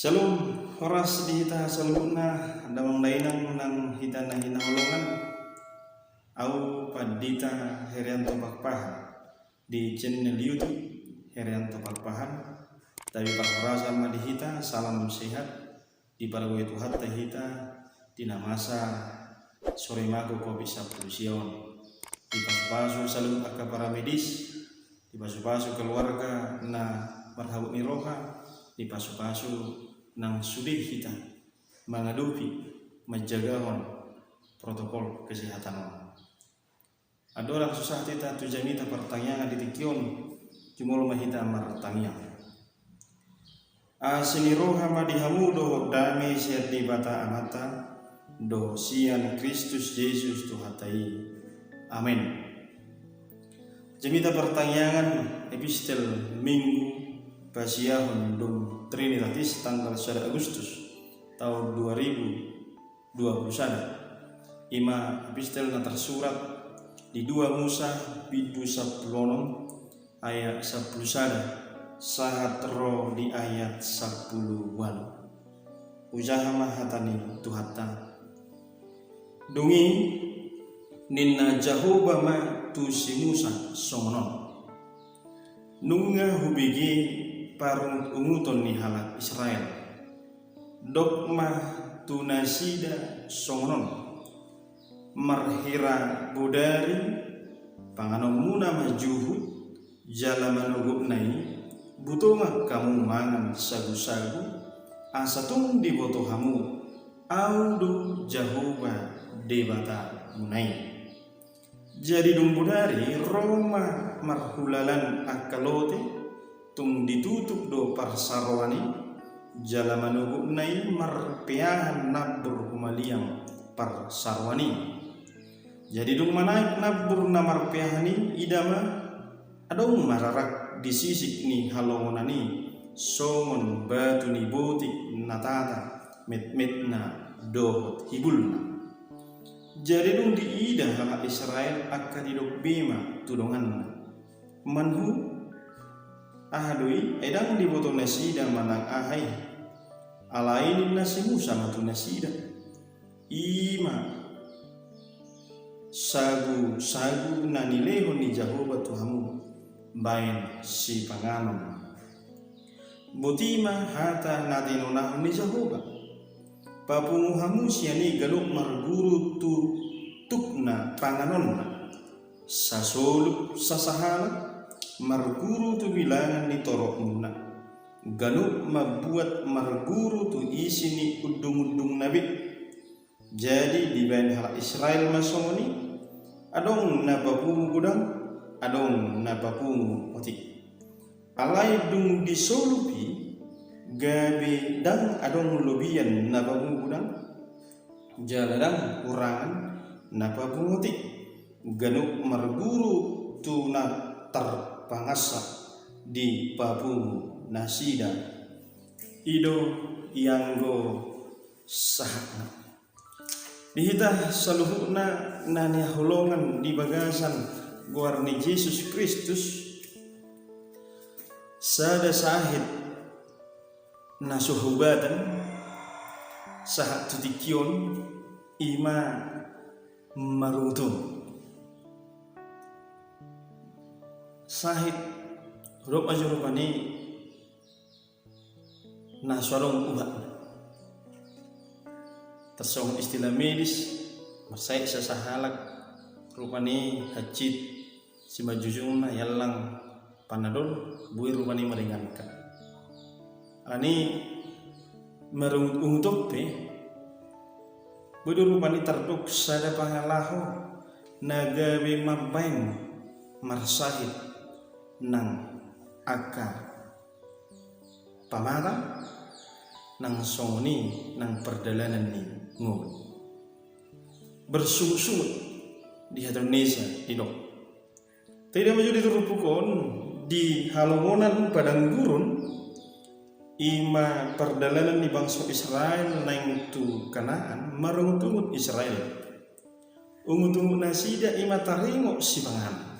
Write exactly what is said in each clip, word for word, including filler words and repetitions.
Shalom, horas di hita saluhutna, damang dainang nang hita na hinaholongan. Au Pandita Herianto Pakpahan di channel YouTube Herianto Pakpahan. Tabi parhorasan ma di hita, salam sehat. Dipargogoi Tuhanta hita di na masa sorimago covid sampulu sia on. Dipasupasu saluhut angka paramedis, dipasupasu keluarga na marhabot ni roha, dipasupasu nang sude hita mangadopi manjagahon protokol kesehatan on. Andorang so sahat hita tu jamita partangiangan di tingki on, jumolo ma hita martangiang. Asi ni roha ma di hamu dohot dame sian Debata Amanta dohot sian Kristus Jesus Tuhanta i. Amen. Jamita partangiangan epistel Minggu pasiahon dum Trinitatis tanggal sada Agustus taon dua ribu dua puluh sada. Ima epistel na tarsurat di dua Musa bindu sampulu onom ayat sampulu sada sahat ro di ayat sampulu ualu. Hujaha ma hata ni Tuhanta. Dung i ninna Jahowa ma tu si Musa songon on: Nunga hubege parungutunguton ni halak Israel. Dok ma tu nasida songon on: Marhira bodari panganonmuna ma juhut, jala manogotna i, butongan hamu mangan sagusagu, asa tung diboto hamu Ahu do Jahowa Debatamuna i. Jadi dung bodari ro ma marhulalan angka lote, tung ditutup do parsaroan i, jala manogotna i marpeahan nambur humaliang parsaroan i. Jadi dung manaek nambur na marpeahan i, ida ma adong ma rarak di sisik ni halongonan i songon batu ni botik na tata metmetna dohot hibulna. Jadi dung diida halak Israel angka didok be ma tu donganna: Manhu? Aha do i? Ai ndang diboto nasida manang aha i. Alai ninna si Musa ma tu nasida: I ma sagusagu na nilehon ni Jahowa tu hamu baen sipanganon. Boti ma hata na tinonahon ni Jahowa: Papungu hamu sian i ganup marguru tu tukna panganonna, sasolup sasahalak marguru tu bilangan ni toropmuna, ganup mambuat marguru tu isi ni undungundungna be. Jadi dibaen halak Israel ma songon i, adong na papungu godang, adong na papungu otik. Alai dung disolup i, gabe ndang adong lobian na papungu godang, jala ndang hurangan na papungu otik, ganup marguru tu na tarpangansa dipapungu nasida. I do ianggo sahatna. Di hita saluhutna na hinaholongan di bagasan goar ni Jesus Kristus, sada sahit na so hubatan sahat tu tingki on, i ma marungutungut. Sahit, hudok ma jo rupani na so adong uhatna. Tarsongon istilah medis, marsahit sasahalak, rupani hansit simanjujungna, iallang panadol, boi rupani meringankan. Alani marungutungut on pe, boi do rupani tardok sada pangalaho na gabe mambaen marsahit nang angka pamatang, nang songon i nang pardalanan ni ngolu. Bersungut-sungut di hata Indonesia didok. Taida ma jo di turpuk on, di halongonan padang gurun, i ma pardalanan ni bangso Israel naeng tu Kanaan, marungutungut Israel. Ungutungut nasida i ma taringot sipanganon.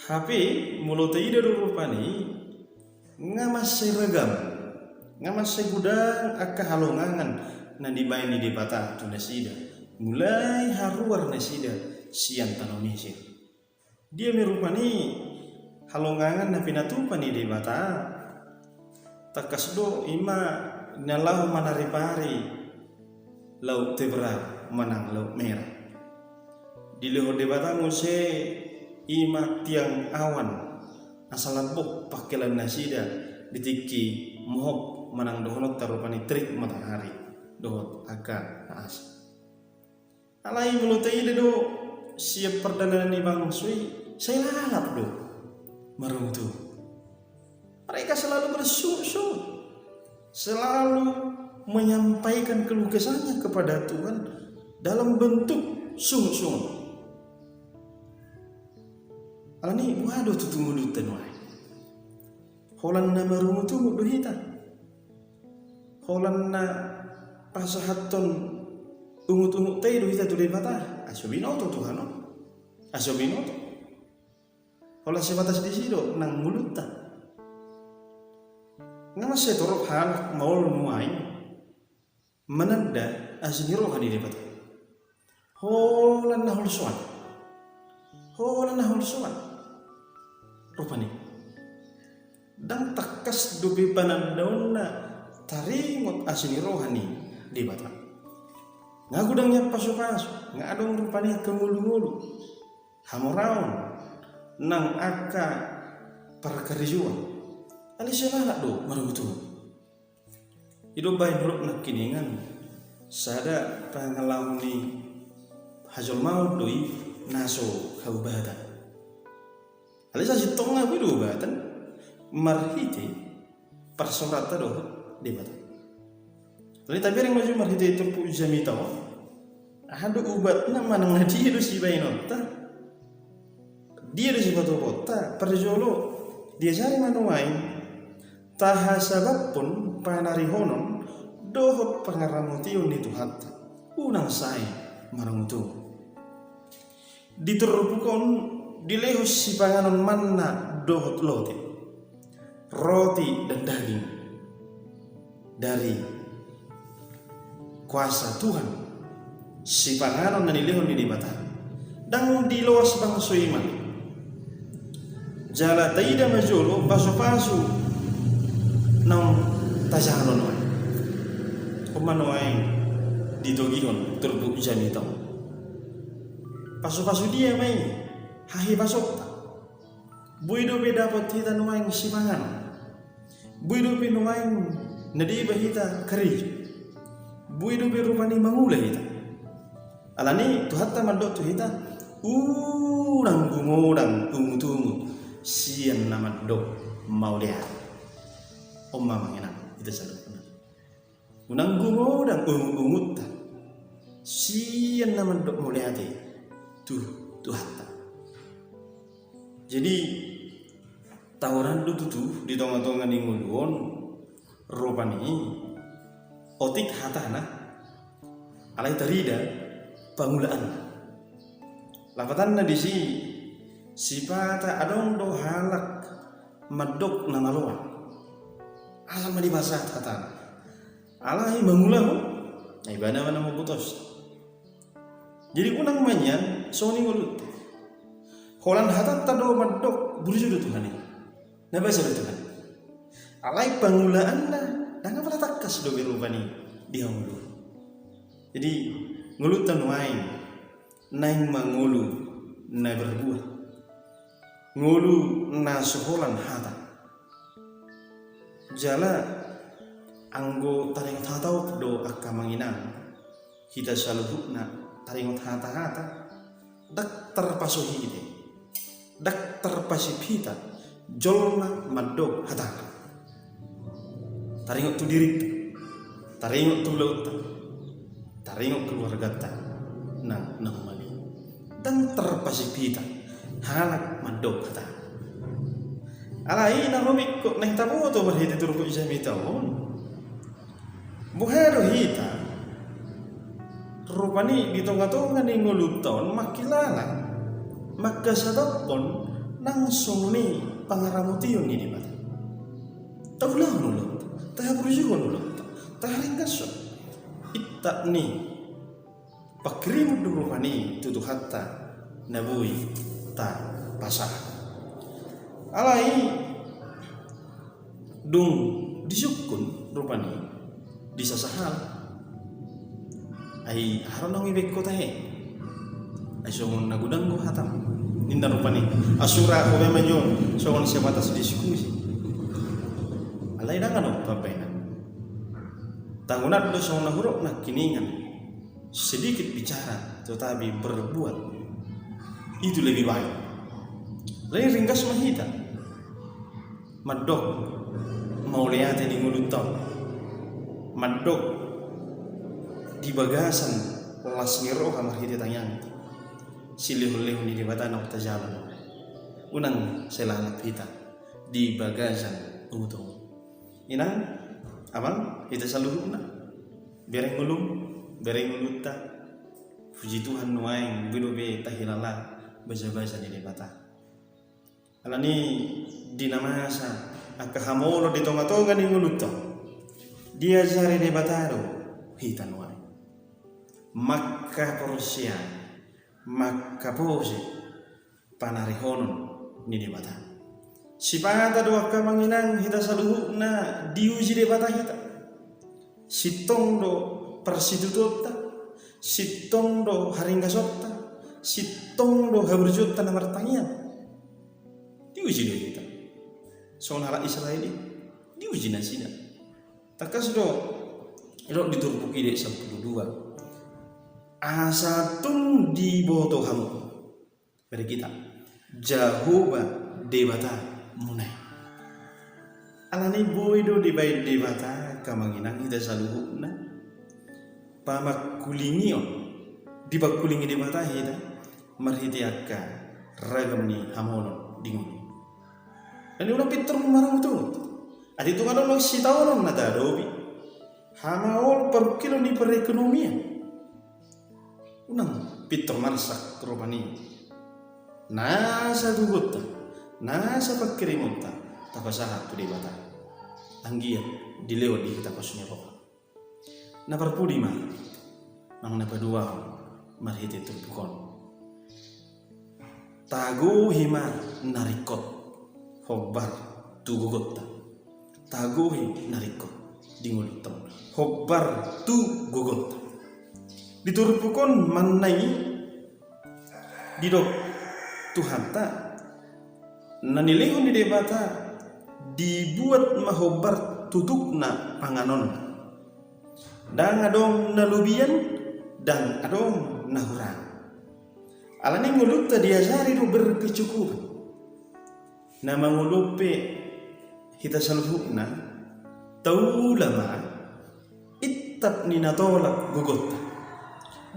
Hape molo taida do rupani, nga mansai ragam Nga mansai godang angka halongangan na nibaen ni Debata tu nasida, mulai haruar nasida sian tano Mesir. Dia ma rupani halongangan na pinatupa ni Debata? Tangkas do i ma na laho manaripari Laut Tebra manang Laut Merah. Dilehon Debata muse i ma tiang awan, asa lambok pangkelan nasida di tingki mohop manang dohononta rupani terik matahari dohot angka na asing. Alai molo taida do sian pardalanan ni bangso i, sai lalap do marungutungut. Mereka selalu bersungut-sungut, selalu menyampaikan keluh kesahnya kepada Tuhan dalam bentuk sungut-sungut. Alani boha do tutu ngolunta nuaeng? Holan na marungutungut do hita? Holan na pasahathon ungutunguta i do hita tu Debata? Ai so binoto Tuhan on. Ai so binoto. Holan sebatas disi do nang ngolunta. Nga mansai torop halak maol nuaeng mananda asi ni roha ni Debata. Holan na holsoan. Holan na holsoan. Rupani ndang tangkas dope panandaonna taringot asi ni roha ni Debata. Nga godang nian pasupasu, nga adong rupani angka ngolungolu, hamoraon, nang angka parkarejoan. Alai sai lalap do marungutungut. I do baen holong nangkiningan, sada pangalaho ni hajolmaon do i na so haubatan. Alai sasintongna boi do ubatan marhite parsaoranta dohot Debata. Alai tabereng ma jo marhite turpuk jamita on, aha do ubatna manang na dia do sibaenonta, dia do sipatupaonta? Parjolo, diajari ma nuaeng tahasabamhon panarihonon dohot pangaramotion ni Tuhanta. Unang sae marungutungut. Di turpuk on dilehon sipanganon manna dohot lote, roti dan daging dari kuasa Tuhan, sipanganon na nilehon ni Debata. Ndang diloas bangso i ma. Jala taida ma jolo pasupasu naung tajalo nuaeng. On ma nuaeng ditogihon turpuk jamita on. Pasupasu dia ma i? Hahipason. Boi dope dapot hita nuaeng sipanganon. Boi dope nuaeng na deba hita karejo. Boi dope rupani mangula hita. Alani Tuhanta mandok tu hita, unang gumodang ungutungut sian na mandok mauliate. On ma amang inang, hita saluhutna. Unang gumodang ungutunguta sian na mandok mauliate tu Tuhanta. Jadi, tahoran do tutu di tongatonga ni ngolu on, rupani otik hatana, alai tarida pangulaanna. Lapatanna disi, sipata adong do halak mandok na maloan, asal ma dipasahat hatana. Alai mangula ho, na ibana ma na mambotohon. Jadi unang ma nian songon i ngolunta. Holan hatanta do mandok burju do Tuhan i, na basa do Tuhan. Alai pangulaanna ndang apala tangkas dope rupani di hamu. Jadi ngolunta nuaeng naeng ma ngolu na berbuah, ngolu na so holan hata. Jala anggo taringot hata on do angka amang inang, hita saluhutna taringot hata-hata, ndang tarpasuhite, ndang tarpasip hita jolma mandok hata. Taringot tu dirinta, taringot tu ulaonta, taringot keluarganta nang, nang mali. Ndang tarpasip hita halak mandok hata. Alai na rumingkot naeng taboto marhite turpuk jamita on, boha do hita rupani di tongatonga ni ngolunta on mangkilala, mangkasadaphon nang songon i pangaramotion ni Debata. Taulahon ulaonta, Tahaburjuhon ulaonta, taharinggashon. Itap ni pangkirimon do rupani tu Tuhanta na boi tapasahat. Alai dung disungkun rupani, disasahal. Ai aha do naung ibaen ho tahe? Ai songon na godang do hatam, ninna rupani. Asura ho memang jo songon sebatas diskusi. Alai ndang adong pambaenan. Tangunan do songon na hurok nangkiningan. Sedikit bicara tetapi berbuat itu lebih baik. Alani ringgas ma hita mandok mauliate di ngolunta on. Mandok di bagasan las ni roha marhite tangiangta, silehonlehon ni Debata na tajalo. Unang sai lalap hita di bagasan uto. Inang, amang, hita saluhutna, bere ngolum, bere ngolunta, puji Tuhan nuaeng boi dope tahilala bajabaja ni Debata. Alani di na masa angka hamolon di tongatonga ni ngolunta on, diajari Debata do hita nuaeng mangkaporseai, mangkapose panarihonon ni Debata. Sipata do angka amang inang hita saluhutna diuji Debata hita. Sintong do parsitutuonta, sintong do haringgasonta, sintong do haburjuonta na martangiang. Diuji do hita. Songon halak Israel i, diuji nasida. Tangkas do didok di turpuk i di ayat sampulu dua. Asa tung diboto hamu. Bere hita, Jahowa Debatamuna i. Alani boi do dibaen Debata angka amang inang hita saluhutna pamangkulingion, dipangkulingi Debata hita marhite angka ragam ni hamolon di ngolu. Alani unang pintor marungutungut. Atik tung adong do sitaonon na taadopi, hamaolon parungkilon ni perekonomian. Unang pintor marsak rupani nasa gogonta, nasa pangkirimonta tapasahat tu Debata. Anggiat dilehon di hita pos ni roha. Na parpudi ma nang na paduahon marhite turpuk on. Tagohi ma na ringkot hombar tu gogonta. Tagohi na ringkot di ngolunta on hombar tu gogonta. Di turpuk on manna i didok Tuhanta, na nilehon ni Debata dibuat ma hombar tu tuk na panganon. Ndang adong na lobian, ndang adong na hurang. Alani ngolunta diajari do berkecukupan. Na mangolu pe hita saluhutna, taula ma intap ni na tolap gogonta.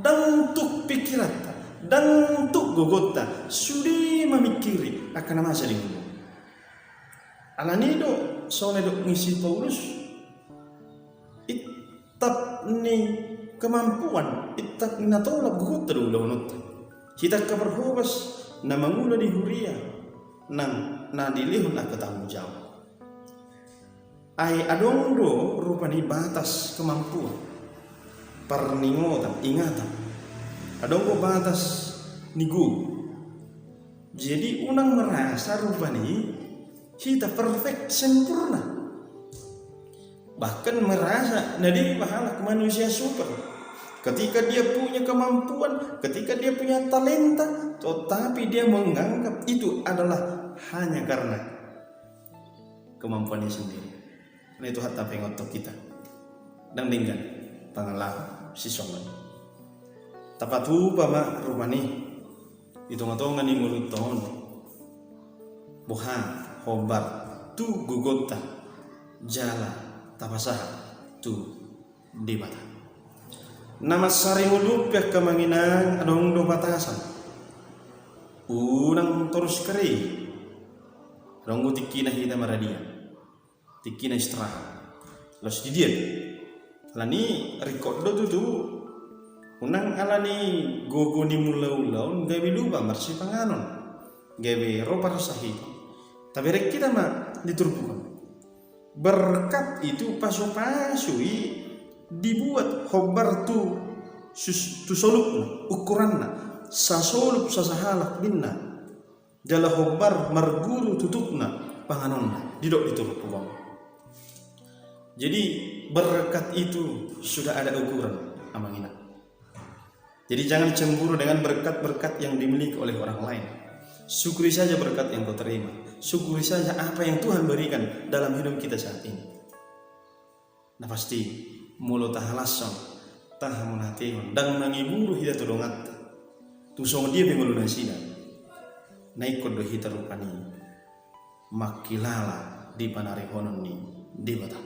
Ndang tuk pingkiranta, ndang tuk gogonta sude mamingkiri angka na masa di ngolu. Alani do songon na didok ni si Paulus, intap ni kemampuan, intap ni na tolap gogonta do ulaonta. Hita angka parhobas na mangula di huria nang na dilehon angka tanggung jawab. Ai adong do rupani batas kemampuan, parningotan, ingatan. Adong do batas ni gogo. Jadi unang merasa rupani hita perfect, sempurna. Bahkan merasa na denggan halak manusia super. Ketika dia punya kemampuan, ketika dia punya talenta, tetapi dia menganggap itu adalah hanya karena kemampuannya sendiri. Alani Tuhanta pe ingothon hita. Ndang denggan pangalaho sisongon i. Tapatupa ma rupani di tongatonga ni ngolunta on boha hombar tu gogonta jala tapasahat tu Debata. Na mansari ngolu pe angka amang inang adong do batasan. Unang torus kari. Adong do tingkina hita maradian, tingkina istirahat. Laos di dia? Alani ringkot do tutu. Unang alani gogo ni mulaula on gabe lupa marsipanganon, gabe ro parsahiton. Tabereng hita ma di turpuk on. Berkat itu pasu-pasu i dibuat hombar tu sus-, tu solupna, ukuranna, sasolup sasahalak ninna. Jala hombar marguru tutukna panganonna, didok di turpuk on. Jadi, berkat itu sudah ada ukuran, amang inang. Jadi, jangan cemburu dengan berkat-berkat yang dimiliki oleh orang lain. Syukuri saja berkat yang kau terima. Syukuri saja apa yang Tuhan berikan dalam hidup kita saat ini. Na pasti, molo tahalashon, tahamauliatehon, ndang mangiburu hita tu donganta. Tung songon dia pe ngolu nasida, na ingkon do hita rupani mangkilala di panarihonon ni Debata.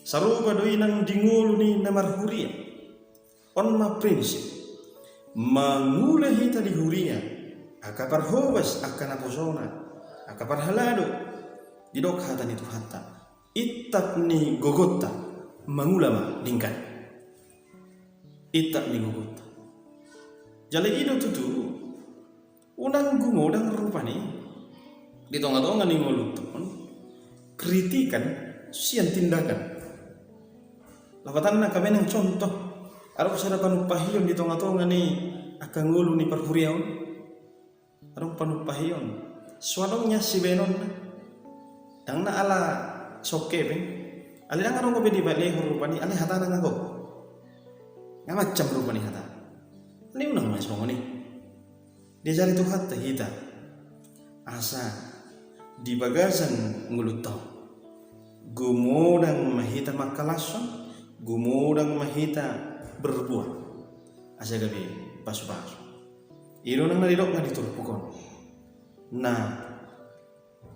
Sarupa do i nang di ngolu ni na marhuria. On ma prinsip. Mangula hita di huria, angka parhobas, angka naposona, angka parhalado, didok hata ni Tuhanta, intap ni gogonta mangula ma denggan. Intap ni gogonta. Jala i do tutu, unang gumodang rupani di tonga-tonga ni ngolunta on kritikan sian tindakan. Lapatanna, angka baen contoh, adong sada panumpahion di tonga-tonga ni angka ngolu ni parhuriaon. Adong panumpahion, so adong nian sibaenonna. Ndang na ala so hepeng. Alai ndang adong dope dibalehon rupani, alai hatana nga gok. Nga macam rupani hatana. Alai unang ma songon i. Diajari Tuhanta hita asa di bagasan ngolunta on gumodang ma hita mangkalashon, gumodang ma hita berbuat, asa gabe pasu-pasu. I do nang na didok na di turpuk on. Na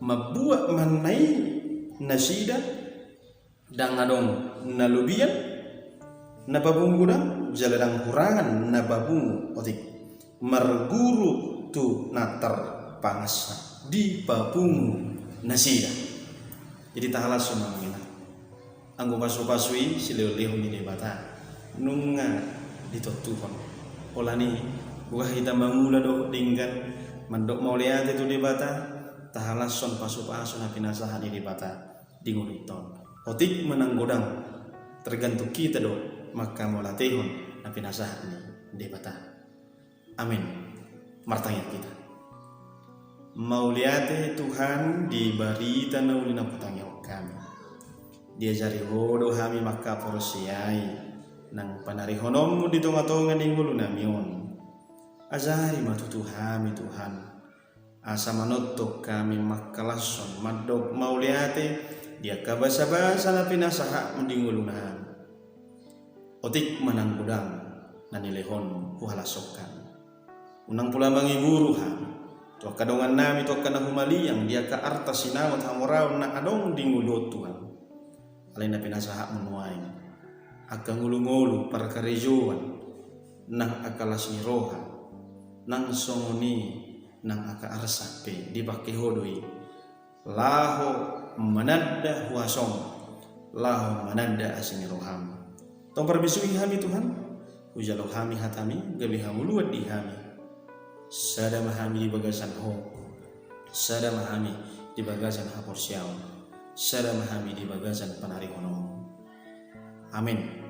mambuat ma i nasida, ndang adong na lobian na papungu godang, jala ndang hurangan na papungu otik. Marguru tu na tarpangasna, dipapungu nasida. Jadi tahalashon ma, amang inang. Anggo pasu-pasu i silehon-lehon ni Debata, nunga ditontuhon. Holan i, boha hita mangula dohot denggan, mandok mauliate tu Debata, tahalashon pasu-pasu na pinasahat ni Debata di ngolunta on. Otik manang godang, tergantung hita do manghamauliatehon na pinasahat ni Debata. Amin. Martangiang hita. Mauliate Tuhan di barita na uli na hutangihon hami. Diajari Ho do hami manghaporseai nang panarihononMu di tonga-tonga ni ngolunami on. Ajari ma tutu hami, Tuhan, asa manongtong hami mangkalashon, mandok mauliate di angka basa-basa na pinasahatMu di ngolunami. Otik manang godang na nilehonMu huhalashon hami. Unang pola mangiburu hami tu angka dongannami, tu angka na humaliang, di angka arta, sinamot, hamoraon na adong di ngolu on, Tuhan. Alai na pinasahatMu nuaeng angka ngolu-ngolu parkarejoan, nang angka las ni roha, nang songon i nang angka arsak pe dipangke Ho do i laho mananda huasoM, laho mananda asi ni rohaM. Tong parbisuhi hami, Tuhan, hujalo hami hataMi gabe hangoluan di hami. Sada ma hami di bagasan Ho, sada ma hami di bagasan haporseaon, sada ma hami di bagasan panarihononMu. Amin.